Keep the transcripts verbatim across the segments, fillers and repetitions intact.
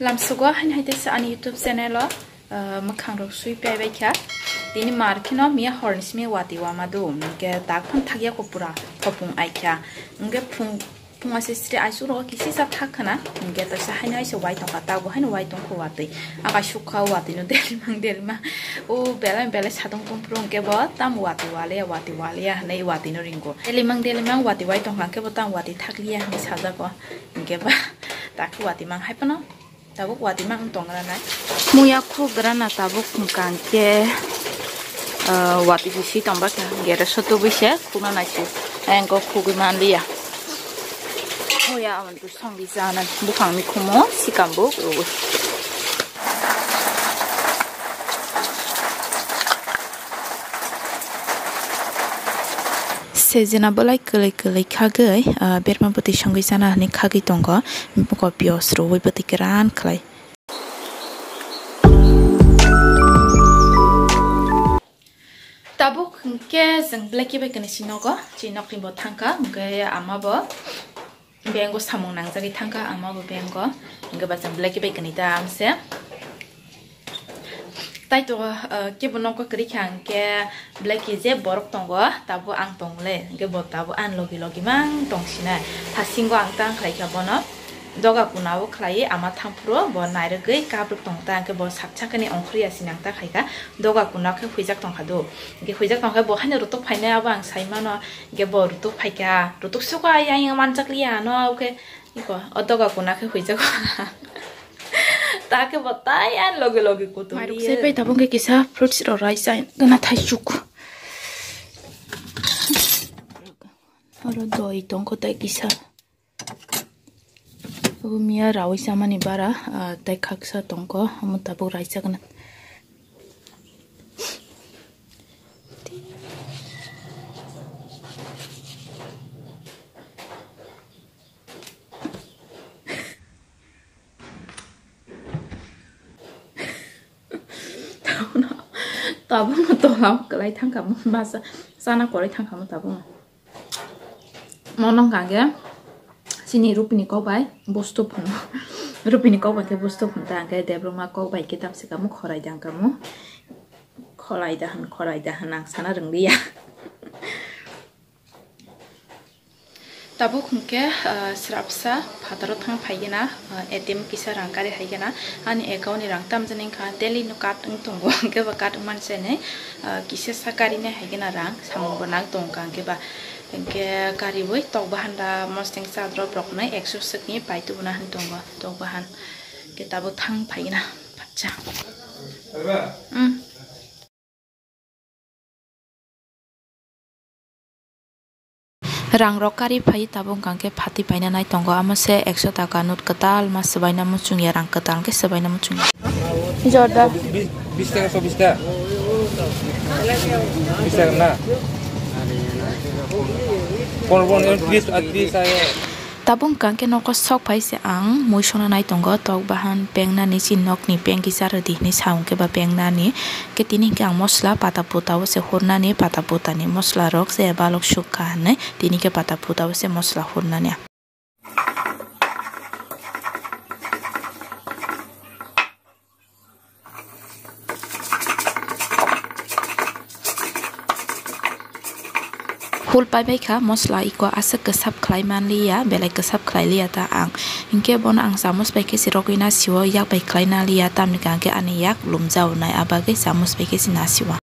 Lamsugo haini hai teisa ani YouTube channel o, ah, mwkhang rok sui pai bai kha. Tini mar kheno miya hor ni simi watwi wama do. Hwnkhe dak phano thakya ko pura thopung ai kha. Hwnkhe phung, phung ase sri ai suro kisi sa thak khana. Hwnkhe teisa haino aise wai tongkha, tabuk haino wai tongkha watwi. Aka sukha watwi no delimang delimang. O belai belai satung tongphuru hwnkhe bo tam watwi waliya, watwi waliya hinwi watwi no ringo. Delimang delimang watwi wai tongkha hwnkhe bo tam watwi thakliya hinwi sajago. Hwnkhe ba tak watwi mang hai phano. Tabuk watwi mang tong ranai. Muya khuk rana tabuk hwnkha hwnkhe, ah, watwi bisi tong bakha, gere soto bise khukna naisi. Engko khugwi manliya. Muya awan tu songdi jana buphang mikhumo sikam bo rwi. Sejena belai kwlwi kwlwi khagwi, ah, berma bwtwi songwi chana hwnwi khagwi tongo. Buko piyos rwui bwtwi kwran khlai. Tabuk hwnkhe chwng belai khe bai kwnwi si nogo, chini nokni bo thangkha, hwnkhe ama bo. Bengo samung nangjagwi thangkha, ama bo bengo. Hwnkhe ba chwng belai khe bai kwnwi ta amse. Tai to, ah, kebo nokgo kwrwi kha hwnkhe belai khe je borok tongo, tabuk ang tong le. Hwnkhe bo tabuk ang logi logi mang tong sinai. Hasingo ang tang khlai kha bono. Doga kuna o khlai ama thangphuru bo nairwgwi kabruk tong ta, hwnkhe bo sak sakani ongkhorya sinang ta khai kha. Doga kuna khe huijak tong kha do. Hwnkhe huijak tong kha bo haino rutuk phainai abo ang sai mano. Hwnkhe bo rutuk phai kha, rutuk suka yang yang manchak liya ano, hwnkhe iko o doga kuna khe huijak. Ta khe bo tai ang logi logi kutung. Mairok liya. Sai pai tabuk khe kisa fruits rok rai chai gana thaichuk. Oro doi tongkho tai kisa. Obo miya rawi chamani bara, ah, tei khaksa tongkho, omo tabuk raisa gana. Tabukno, tabukno tola kwlai thangkha, masa chana kwlai thangkha tabukno. Mono hwnkha hwnkhe chini rupini kok bai bustu phano. Rupini kok bai khe bustu phano ta hwnkhe Debbarma kok bai khe tamsika mo khorai da hwnkha mo. Kholai da hwn, khorai da hwn ang sana rwngliya. Tabuk hwnkhe, ah, srapsa phataro thang phaigena, ah, A T M kisa rang kari haigena, ani account ni rang tamjani wngkha, daily no cut wng tongo, hwnkhe bo cut wngmani chai nai, ah, kisa sa karinai haigena rang, samung bo nang tongkha, hwnkhe ba, hwnkhe kariwi tok bahan da mostheng chadro borok nai ekso swkni pai tubuna hwn tongo, tok bahan hwnkhe tabuk thang phaigena, bacha. Hmm. Rang rok kari phai tabuk hwnkha khe phatwi paina nai tongo, amo se ekso taka note kwtal ma swbaina muchung ya, rang kwtal khe swbaina muchung ya. Jorda. Bis, bis taka, so bis taka. Bis taka na. Pondro, pondro, bis, bis, ayo. Tabuk hwnkha khe nogo sok phai se ang mui sona nai tongo, tok bahan pengnani, chini nokni peng kisa rwdi hinwi sa hwnkhe ba pengnani. Khe tini hwnkhe ang mosla pata puta o se hurnani, pata puta ni mosla rok se balok sukha hinwi tini khe pata puta o se mosla hurnani. Hul pai bai kha, mosla iko aswk kwsap khlai man liya, belai kwsap khlai liya ta ang. Hinkhe bono ang chamus bai khe se rogwi na sio, yak bai khlai na liya, tamni hwnkhe ani yak lumjao nai, abagwi chamus bai khe se na sio.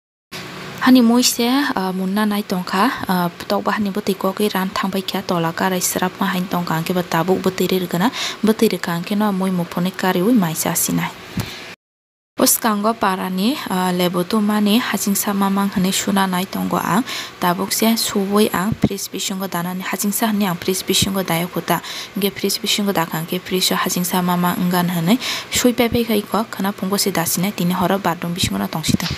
Hani mui se, ah, munna nai tongkha, ah, tok bahan ni bwtwi kogwi ran thang bai kha, tola karai swrapma hai tongkha, hwnkhe bo tabuk bwtwi ri rwgwna, bwtwi rwkha hwnkhe no mui muphunwi kariwi mai cha sinai. Bwskango parani, ah, lebu tumani hachingsa mamang hinwi suna nai tongo ang. Tabuk se suwi ang fridge bisingo danani, hachingsa hinwi ang fridge bisingo daya khuta. Hwnkhe fridge bisingo dakha hwnkhe fridge o hachingsa mamang wngani hinwi sui pai pai kha iko khwna phungo se dasinai, tini horo bathroom bisingo no tong si thung.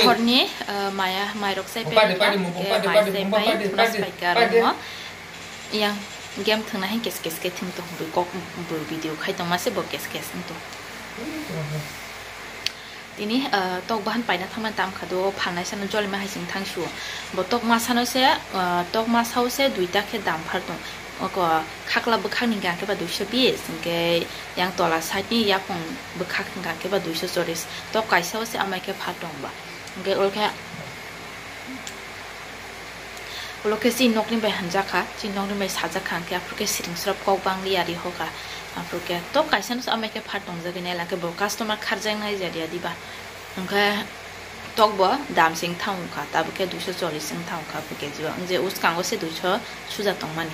Horni, ah, maya, mairok chai pai, mai chai pai, thunas pai kha room o. Yang game thwngna hai kes kes khe thwng tong bui kok bui video khai tongma se bo kes kes wng tong. Tini, ah, tok bahan paina thangmani tam kha do, phalnai sano jolima hai sing thang sio. Bo tok masa no se, ah, tok masa o se duita khe dam phar tong. Oko khakla bwkhakni hwnkha khe ba duiso bis, hwnkhe yang tola side ni yapung bwkhak hwnkha khe ba duiso choris. Tok kaisa o se amai khe pha tong ba. Hwnkhe ol khe ulo khe chini nokni bai hamjak kha, chini nokni bai sajak kha, hwnkhe aphuru khe siring srop kok bang li ari ho kha. Aphuru khe tok kaisa no se amai khe pha tong jagwi nai, la khe bo customer kharjak nai jari adi ba. Hwnkhe tok bo dam sing thang kha, tabuk khe duiso cholis wng thang kha bo K G o, wng je uskango se duiso suja tongmani.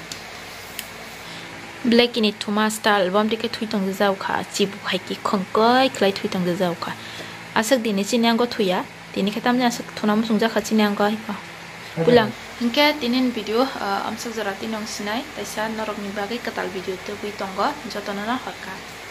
Black ni thuma style bom tike thui tong jajao kha, chibu khai ki khongkoi khlai thui tong jajao kha. Aswk dini chini ango thuya, tini khe tamni aswk thuna muchung jakha chini ango hai kha. Pulang. Hwnkhe tini ni video, ah, amswk jora tini wng sinai, taisa norok ni bagwi kwtal video tubui tongo, jotono no horkha.